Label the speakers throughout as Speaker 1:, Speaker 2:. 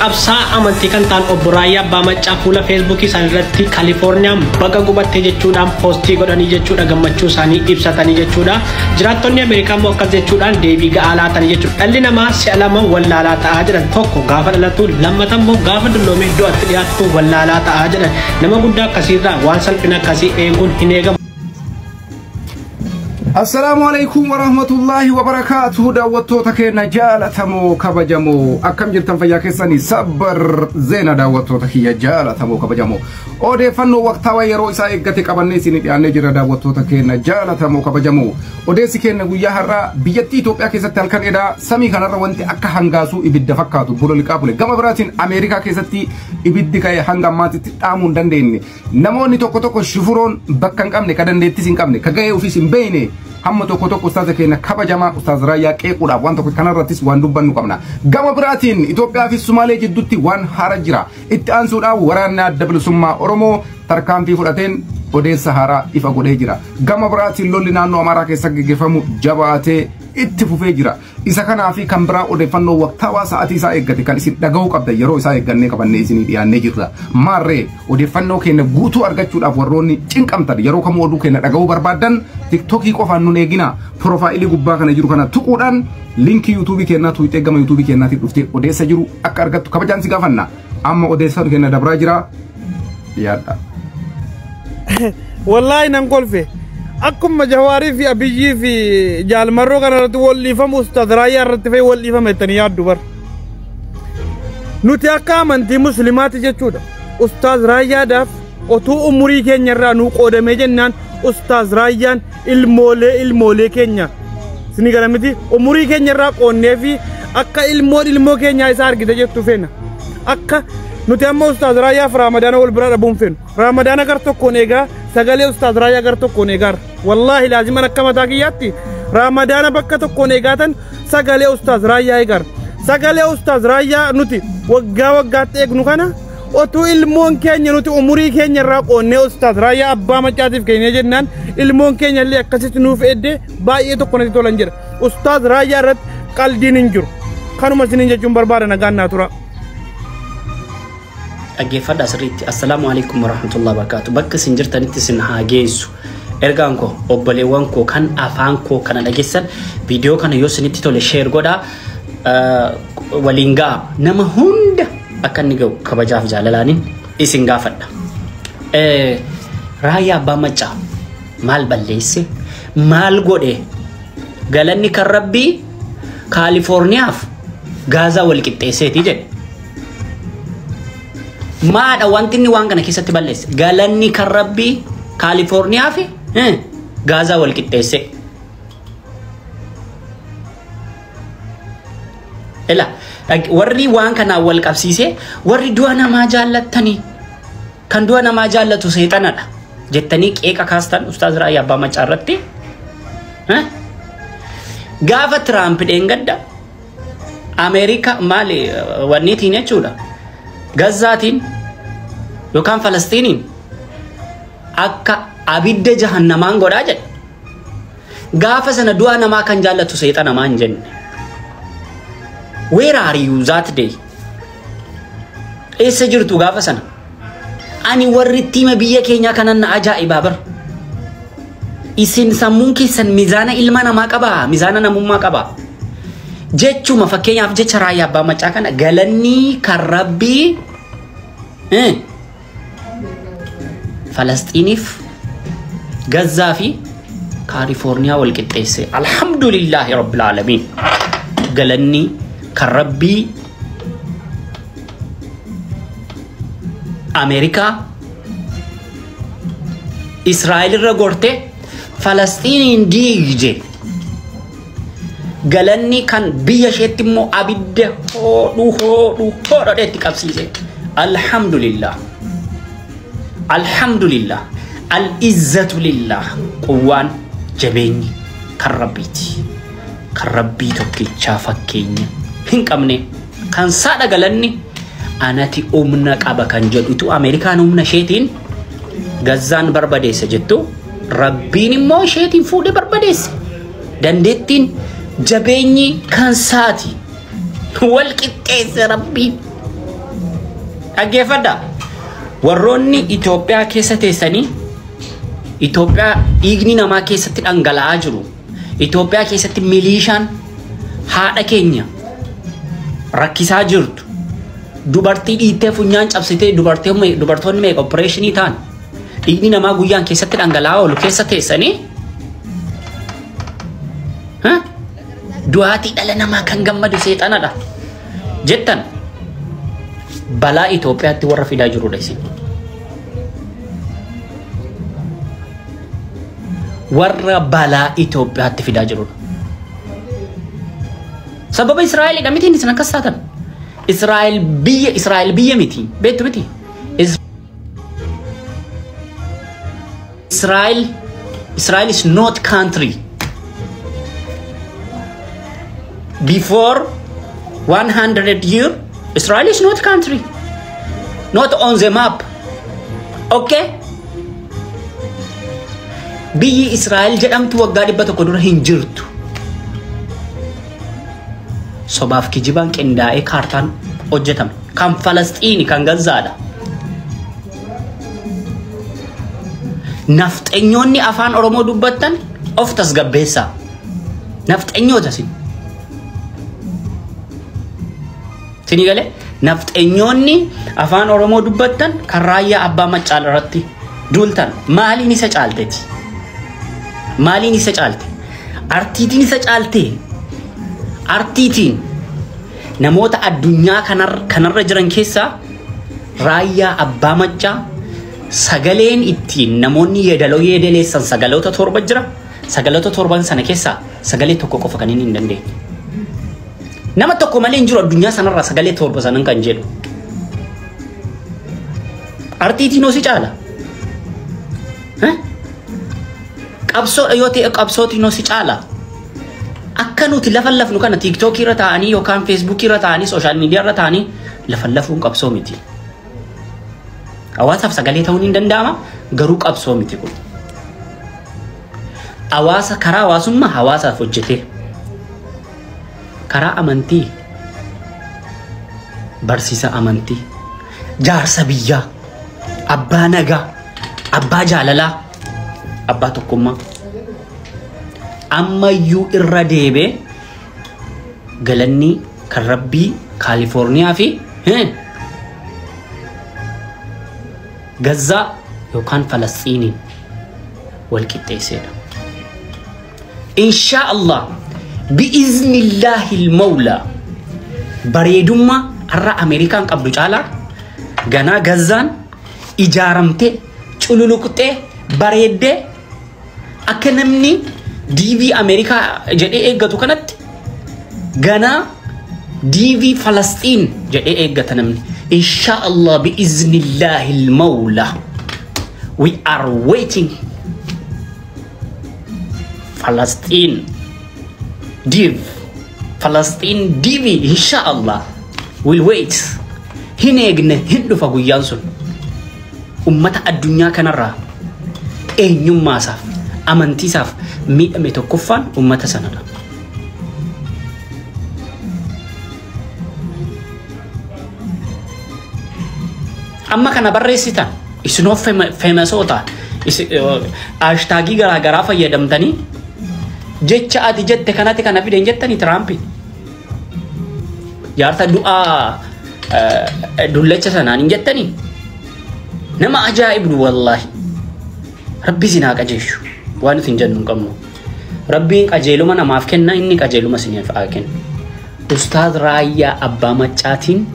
Speaker 1: Qabsaa amantii kan ta'an obbo Raayyaa Abbaa Maccaa fuula Feesbuukii isaanii irratti Kaalifoorniyaan baga gubattee jechuudhaan poostii godhanii jechuudha, gammachuu isaanii ibsatanii jechuudha. Jiraattonni Ameerikaa immoo akkas jechuudhaan deebii ga'aa laatanii jechuudha. Dhalli namaa si'a lama wallaalaa ta'aa jedhan, tokko gaafa dhalatu, lammata immoo gaafa dulloomee du'atti dhiyaatu wallaalaa ta'aa jedhan. Nama guddaa akkasiirraa waan salphina akkasii eeguun hin eegamu.
Speaker 2: Assalaamu alaikum warahmatullahi wabarakaatuhu. Daawwattoota keenya jaalatamoo kabajamoo, akkam jirtan? Fayyaa keessanii? Sabbar zeena. Daawwattoota kiyya jaalatamoo kabajamoo, odeeffannoo waqtaawaa yeroo isaa eeggate qabannee isin dhiyaannee jira. Daawwattoota keenya jaalatamoo kabajamoo, odeessi keenya guyyaa har'aa biyyattii Itoophiyaa keessatti halkan edaa samii kanarra wanti akka hangaasuu ibidda fakkaatu bololiqaa bule. Gama biraatiin Ameerikaa keessatti ibiddi ka'e hanga ammaatitti dhaamuu hin dandeenye. Namoonni tokko tokko shufuroon bakka hin qabne, ka dandeettis hin qabne, ka ga'ee ofiis hin beekne, hamma tokko tokko ustaaza keenya kabajamaa Ustaaz Raayyaa qeequudhaaf waan tokko kanarrattis waan dubbannu qabna. Gama biraatiin Itoophiyaa fi Sumaalee jidduutti waan haara jira. Itti aansuudhaan waraanni Adda Bilisummaa Oromoo tarkaanfii fudhateen odeessa haaraa ifa godhee jira. Gama biraatiin lolli naannoo Amaaraa keessa gaggeeffamu jabaatee itti fufee jira. Isa kanaa fi kan biraa odeeffannoo waqtaawaa sa'aatii isaa eeggate kan isin dhaga'uu qabdan yeroo isaa eeggannee qabannee isinii dhiyaannee jirra. Maarree odeeffannoo keenya guutuu argachuudhaaf warroonni cinqamtan, yeroo kamuu oduu keenya dhaga'uu barbaaddan, Tiktookii qofaan nun eegina. Piroofaayilii gubbaa kana jiru kana tuquudhaan linkii Yuutuubii keenyaa tuqxee gama Yuutuubii keenyaatiin dhuftee odeessa jiru akka argattu kabajaan si gaafanna. Amma odeessa keenya dabraa jira. Dhiyaadha.
Speaker 3: Wallaahi nan kolfe. Akkuma Jawaarii fi Abiyyii fi Jaalmarroo kana irratti wal dhiifamu, Ustaaz Raayyaa irratti fa'i wal dhiifama jettanii yaaddu bar. Nuti akka amantii Muslimaati jechuudha. Ustaaz Raayyaadhaaf otuu umurii keenya irraa nuu qoodamee jennaan, Ustaaz Raayyaan ilmoolee ilmoolee keenya. Isinii gala miti, umurii keenya irraa qoonnee fi akka ilmoon ilmoo keenyaa isa argite jettu feena. Akka nuti amma Ustaaz Raayyaa fi Raamadaana wal bira dhabuun feenu. Raamadaana gar tokkoon eegaa, sagalee Ustaaz Raayyaa gar tokkoon eegaara. Wallaahi laaziman akka mataa kiyyaatti Raamadaana bakka tokkoon eegaatan sagalee Ustaaz Raayyaa eegaara. Sagalee Ustaaz Raayyaa nuti waggaa waggaatti eegnu kana otuu ilmoon keenya nuti umurii keenya irraa qoonnee Ustaaz Raayyaa Abbaa Maccaatiif kennee jennaan, ilmoon keenya illee akkasitti nuuf eddee baay'ee tokko natti tolan jedha. Ustaaz Raayyaa irratti qaldiin hin jiru. Kanuma isiniin jechuun barbaada, nagaan naa tura.
Speaker 4: Dhaggeeffadhaa sirriitti. Assalaamu alaikum warahmatullahi wabarakatuh. Bakka isin jirtanitti isin haa geessu. Ergaan koo, obboleewwan koo kan afaan koo kana dhageessan, viidiyoo kana yoo isinitti tole share godhaa, waliin ga'a, nama hunda akka inni ga'u kabajaaf jaalalaaniin isin gaafadha. Raayyaa Abbaa Maccaa maal balleesse? Maal godhe? Galanni kan Rabbii Kaalifoorniyaaf Gaazaa wal qixxeesseeti jedhe. Maadha wanti inni waan kana keessatti balleesse? Galanni kan Rabbii Kaalifoorniyaa fi Gaazaa wal qixxeesse. Ela warri waan kanaan wal qabsiisee, warri du'a namaa jaallattanii, kan du'a namaa jaallatu seexanadha jettanii qeeqa kaastan Ustaaz Raayyaa Abbaa Maccaa irratti. Gaafa Tiraamp dheengadda Ameerikaa maali wanniitiin jechuudha. Gazzaatiin yookaan Falastiiniin akka abidda jahannamaan godhaa jedhe. Gaafa sana du'a namaa kan jaallatu seexana maan jenne. Where are you that day? Eessa jirtu gaafa sana? Ani warri tiima biyya keenyaa kanan na ajaa'ibaa bar. Isin sammuun keessan mizaana ilma namaa qabaa? Mizaana namummaa qabaa? Jechuma fakkeenyaaf jecha Raayyaa Abbaa Maccaa kana, galanni kan Rabbii Falasxiiniif Gazzaa fi Kaalifoorniyaa wal qixxeesse. Alhamdulillaahi Rabbil Aalamiin. Galanni kan Rabbii Ameerikaa Israa'el irra gorte Falasxiiniin diigde. Galanni kan biyya isheetti immoo abidda hoodhu hoodhu hoodhadhee itti qabsiise. Alhamdulillah. Alhamdulillah. Al-izzatu lillah. Quwwaan jabeenyi kan Rabbiiti. Kan Rabbii tokkichaa fakkeenya hin qabne. Kan saadha galanni, anati humna qaba kan jedhutu Ameerikaan humna isheetiin Gazzaan barbadeessa jettu, Rabbiin immoo isheetiin fuudhee barbadeesse. Dandeettiin jabeenyi kan saati. Wal qixxeesse Rabbiin. Dhaggeeffadhaa. Warroonni Itoophiyaa keessa teessanii Itoophiyaa dhiigni namaa keessatti dhangala'aa jiru. Itoophiyaa keessatti milishaan haadha keenya rakkisaa jirtu. Dubartii dhiittee funyaan cabsitee dubartoonni meeqa opereeshinii ta'an dhiigni namaa guyyaan keessatti dhangala'aa oolu keessa teessanii du'aatii dhala namaa kan gammadu seexanadha jettan balaa Itoophiyaatti warra fidaa jirudha isin. Warra balaa Itoophiyaatti fidaa jirudha. Sababa Israa'elidha miti isin akkas taatan. Israa'el biyya miti beektu miti. Israel is not country. Before 100 years, Israel is not country. Not on the map. Okay? Biyyi Israa'el jedhamtu waggaa 100 dura hin jirtu. Sobaaf kijibaan qindaa'ee kaartaan hojjetame. Kan Falasxiini kan Gazaadha. Nafxenyoonni afaan Oromoo dubbattan of tasgabbeessaa. Nafxenyoota isin. Isinii galee nafxenyoonni afaan Oromoo dubbattan kan raayyaa abbaa maccaa irratti duultan maaliin isa caalteeti? Maaliin isa caalte? Artiitiin isa caalte? Artiitiin namoota addunyaa kanarra jiran keessaa raayyaa abbaa maccaa sagaleen ittiin namoonni yeedaloo yeedaleessan sagaloota 7 jira. Sagaloota 7 sana keessaa sagalee tokko qofa kan inni hin dandeenye. Nama tokko malee hin jiru addunyaa sanarraa sagalee 7 sanan kan jedhu. Artiitiin hoo si caala? Qabsoodha yoo ta'e qabsootiin hoo si caala? Akka nuti lafa lafnu kana tiiktookii irra taa'anii yookaan feesbuukii irra taa'anii sooshaal miidiyaa irra taa'anii lafa lafuun qabsoo miti. Hawaasaaf sagalee ta'uun hin danda'ama garuu qabsoo miti kun. Hawaasa karaa hawaasummaa hawaasaaf hojjetee karaa amantii barsiisa amantii jaarsa biyyaa abbaa nagaa abbaa jaalalaa abbaa tokkummaa ammayyuu irra deebee galanni kan rabbii Kaalifoorniyaa fi Gazaa yookaan Falasxiiniin wal qixxeesseedha. Inshaa Allah bi'iznillaahi al-mawlaa bareedummaa har'a Ameerikaan qabdu caalaa ganaa Gazaan ijaaramtee cululuqxee bareeddee akka namni DV Ameerikaa jedhee eeggatu kanatti ganaa DV Falasxiin jedhee eeggata namni. Insha Allah bi'iznillaahi al-mawlaa we are waiting Palestine DV Palestine DV insha Allah we'll wait. Hin eegne hin dhufa guyyaan sun. Ummata addunyaa kanarraa eenyummaasaaf amantiisaaf miidhame tokkoffaan ummata sanadha. Amma kana barreessitan isinoo feemasoota haashtaagii garaagaraa fayyadamtanii jecha ati jette kanatti kana fideen jettanii Tiraampi. Jaarsa du'aa dullacha sanaan hin jettanii. Nama ajaa'ibdu wallaahi. Rabbi isin haa qajeeshu. Waan nuti hin jennu hin qabnu. Rabbiin qajeeluma namaaf kenna inni qajeeluma isiniif haa kennu. Ustaaz Raayyaa Abbaa Maccaatiin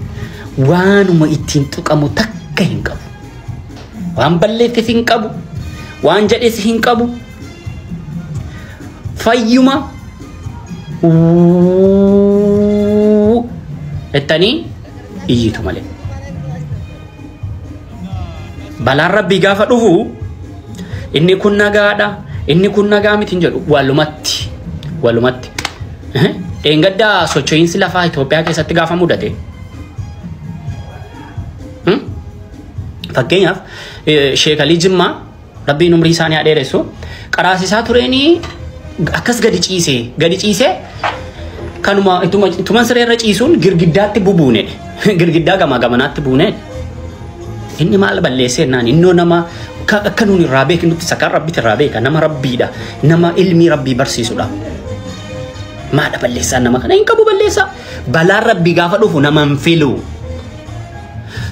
Speaker 4: waanuma ittiin tuqamu takka hin qabu. Waan balleesses hin qabu. Waan jedhes hin qabu. Fayyuma jettanii iyyitu malee. Balaan rabbii gaafa dhufu inni kun nagaadha, inni kun nagaa miti hin jedhu walumatti walumatti. Dheengaddaa socho'iinsi lafaa Itoophiyaa keessatti gaafa mudate. Fakkeenyaaf Sheekalii Jimmaa rabbiin umrii isaanii haa dheeressu qaraasisaa tureenii akkas gadi ciisee kanuma ituma siree irra ciisuun girgiddaatti bubuune girgiddaa gamaa gamanaatti buune. Inni maal balleessee naan innoo nama akka nuun irraa beeknutti sakaan rabbitti irraa beeka, nama rabbiidha, nama ilmii rabbii barsiisudha. Maadha balleessaan nama kana? Hin qabu balleessaa. Balaan rabbii gaafa dhufu nama hin filu.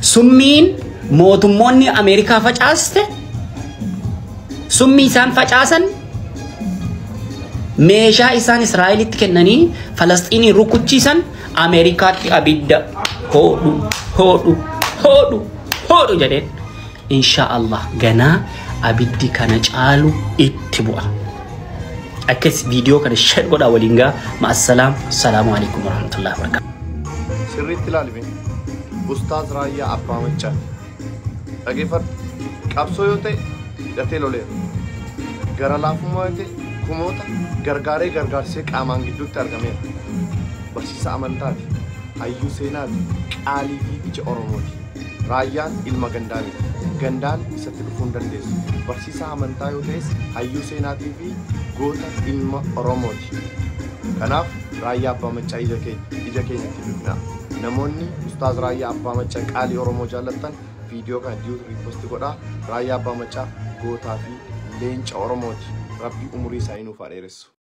Speaker 4: Summiin mootummoonni Ameerikaa facaaste, summii isaan facaasan, meeshaa isaan Israa'elitti kennanii Falasxiiniin rukuchiisan, Ameerikaatti abidda hoodhu hoodhu hoodhu hoodhu jedheen. Insha Allah ganaa abiddi kana caalu itti bu'a. Akkas viidiyoo kana share godhaa waliin gaa. Ma'assalaam, salaamu alaikum warahmatullahi wabarakatuh.
Speaker 5: Sirriitti ilaalime, Ustaaz Raayyaa Abbaa Maccaati. Dhageeffadhu. Qabsoo yoo ta'e hidhatee loleera. Gara laafummaa yoo ta'e kumoota gargaaree gargaarsee qaamaan gidduutti argameera. Barsiisa amantaati. Hayyuu seenaati. Qaalii fi ija Oromooti. Raayyaan ilma gandaa miti. Gandaan isatti dhufuu hin dandeessu. Barsiisaa amantaa yoo ta'es hayyuu seenaatii fi goota ilma Oromooti. Kanaaf Raayyaa Abbaa Maccaa ija keenya ija keenyatti bifnaa. Namoonni Ustaaz Raayyaa Abbaa Maccaa qaalii Oromoo jaallattan viidiyoo kana duet repost godhaa. Raayyaa Abbaa Maccaa gootaa fi leenca Oromooti. Rabbi umurii isaanii nuuf haa dheeressu.